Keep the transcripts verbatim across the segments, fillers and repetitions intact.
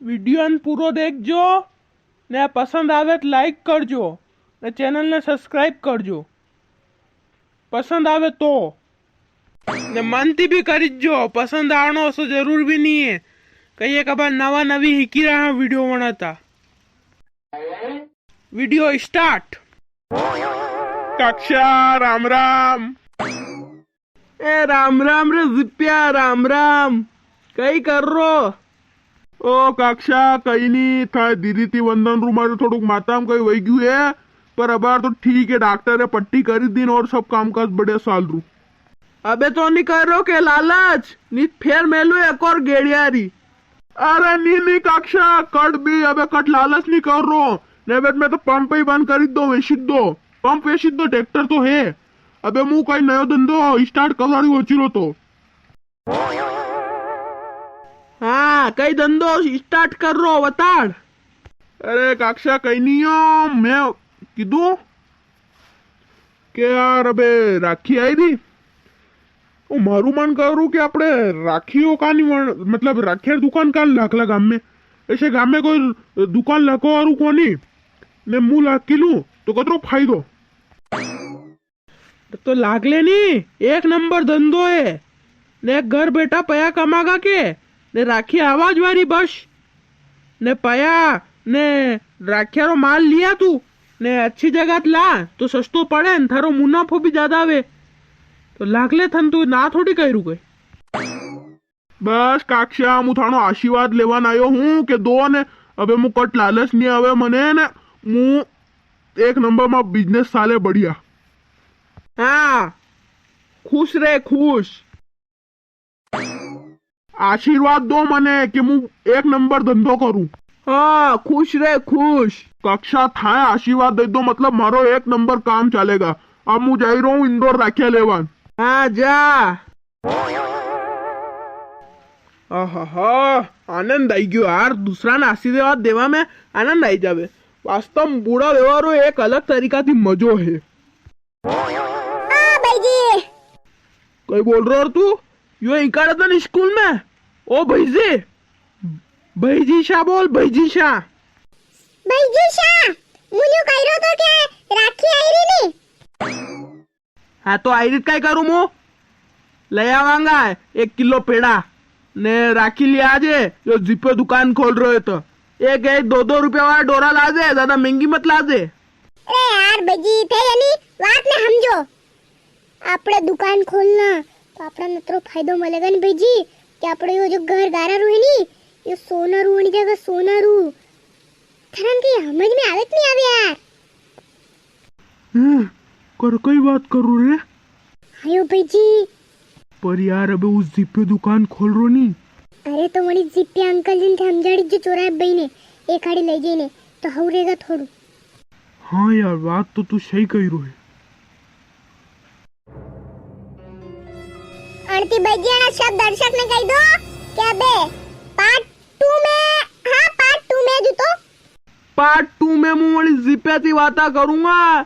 Video ने पूरो देखजो, ने पसंद आवे तो like करजो, ने चैनल ने subscribe करजो, पसंद आवे तो। ने मन थी भी करीजो, पसंद आवणो असो जरूर भी नी है। कई एक बार नवा नवी हिकी रहा वीडियो बनाता। Video start। काक्षा, राम राम। ए राम राम रे जिप्या, राम राम। कई कर रो? ओ काक्षा, कई नी, था दीदी ती वंदन रू, मारे थोड़ुक माथा में कई वई गयु है, पर अबार तो ठीक है, डॉक्टर ने पट्टी करी दीन और सब काम काज बढ़िया साल रू। अबे तो नी कर रो के लालच, नी फेर मेलू एक और गेड़िया री। अरे नी, नी काक्षा, कट भी, अबे कट लालच नी कर रो, ने अबे मैं तो पंप ही बंद करी दो, वेची दो, पंप वेची दो, ट्रैक्टर तो है। अबे मु कई नयो धंधो start करवा री होची रो तो। हाँ, कई धंधो start कर रो, बताड़। अरे काक्षा, कई नी हो, मैं कीधु के यार, अबे राखी आई री, ओ मारू मन करू के आपड़े राखी हो कानी वन-, मतलब राखी री दुकान कान लाख ला गाम में, ऐसे गाम में कोई दुकान लाखवा वारू कोनी, ने मु लाखी लूं तो कतरो फायदो। तो लागले नी, एक नंबर धंधो है। ने घर बैठा पया कमागा के, ने राखी आवाज वारी बस। ने पया, ने राख्या रो माल लिया तू, ने अच्छी जगह ला, तो सस्तो पड़े, ने थारो मुनाफो भी ज्यादा आवे। तो लागले थन तू ना थोड़ी कह रू कोई। बस काक्षा, मु थानो आशीर्वाद लेवान आयो हूँ के दो ने, अबे मु कट लालच नी आवे मने ने, मु एक नंबर में business साले बढ़िया। हाँ, खुश रे, खुश। आशीर्वाद दो मने के मु एक नंबर धंधो करूँ। हाँ, खुश रे, खुश। काक्षा, थाए आशीर्वाद दे दो, मतलब मारो एक नंबर काम चलेगा। अब मु जाई रो हूँ इंदौर राख्या लेवान। हाँ, जा। आहा, आनंद आई गयो यार, दूसरा ने आशीर्वाद देवा में आनंद आई जावे। वास्तव में बूढ़ा वेवा रो एक अलग तरीका थी मजो है। हाँ, भाई जी। कई बोल रहा तू? यो इकाड़ा था स्कूल में। ओ भाई जी, भाई जी शा बोल, भाई जी शा। भाई जी शा, मु न्यू कह रो तो के राखी आई री नी? हाँ, तो आई री तो कई करूँ मु? ले आवांगा एक किलो पेड़ा, ने राखी ले आजे, यो जिप्यो दुकान खोल रहो है तो। एक, एक दो दो रुपया वाला डोरा लाजे, ज्यादा महंगी मत लाजे। अरे यार भाई जी, थे यानी बात ने समझो। आपणे दुकान खोलना, तो आपणा नतरो फायदो मिलेगा नी भाई जी, कि आपणे यो जो घर गारा रू है नी, यो सोना रू बनी जाएगा, सोना रू। थाने की समझ में आवे कि नी आवे यार? हैं, कर कई बात करू रे? आयो भाई जी। पर यार, अबे उस जिप्यो दुकान खोल रो नी। अरे तो वणी जिप्या अंकल जी ने समझाड़ी जो चौराहे बई ने, एक आड़ी ले जाई ने, तो हऊ रहेगा थोड़ू। हाँ यार, बात तो तू सही कही रो है। अणती बगियाना सब दर्शक ने कही दो कि अबे part two में, हाँ, part two में जो तो। Part two में मु वणी जिप्या ती वाता करूंगा।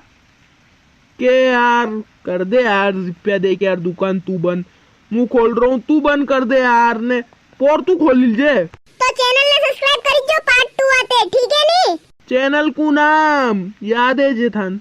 के यार, कर दे यार, जिप्या दे के यार, दुकान तू बंद, मु खोल रहा हूँ, तू बंद कर दे यार, ने पोर तू खोल लीजे। तो channel ने subscribe करी जो part two आते, ठीक है नी? Channel को नाम याद है जे थान?